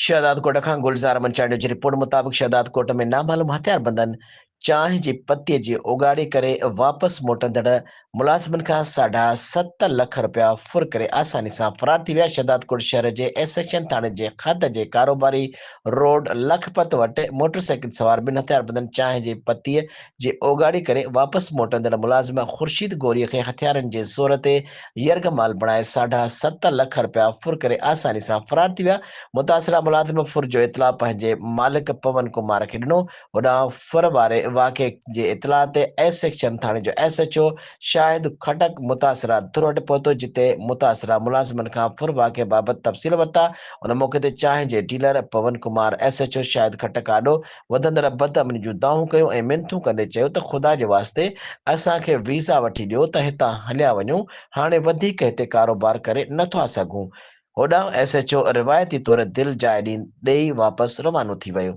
شهدادڪوٽ کان گلزار احمد چانڊيو جي رپورٽ مطابق شهدادڪوٽ ۾ نامعلوم هٿياربندن چانهه جي پتي جي اوڳاڙي ڪري واپس موٽندڙ ملازمن کان ساڍا ست لک رپيا ڦر ڪري آساني سان فرار ٿي ويا شهدادڪوٽ شهر جي ايس سيڪشن ٿاڻي جي حد جي ڪاروباري روڊ لکپت وٽ موٽرسائيڪل سوار ٻن هٿياربندن چانهه جي پتي جي اوڳاڙي ڪري واپس موٽندڙ ملازم خورشيد غوري کي هٿيارن جي زور تي يرغمال بڻائي ساڍا ست لک رپيا ڦر ڪري آساني سان فرار ٿي ويا، متاثره ملازم ڦر جو اطلاع پنهنجي مالڪ پون ڪمار کي ڏنو، هوڏانهن ڦر واري واقعي جي اطلاع تي ايس سيڪشن ٿاڻي جو S H O Shahid Khattak متاثره ڌر وٽ پهتو جتي متاثره ملازمن کان ڦر واقعي بابت تفصيل ورتا، ان موقعي تي چانهه جي dealer Pawan Kumar S H O Shahid Khattak آڏو وڌندڙ بدامني جون دانهون ڪيون ۽ منٿون ڪندي چيو ته خدا جي واسطي اسان کي ويزا وٺي ڏيو ته هتان هليا وڃون هاڻي وڌيڪ هتي ڪاروبار ڪري نه ٿا سگهون. هوڏانهن ايس ايڇ او روايتي طور دل جاء ڏيئي واپس روانو ٿي ويو.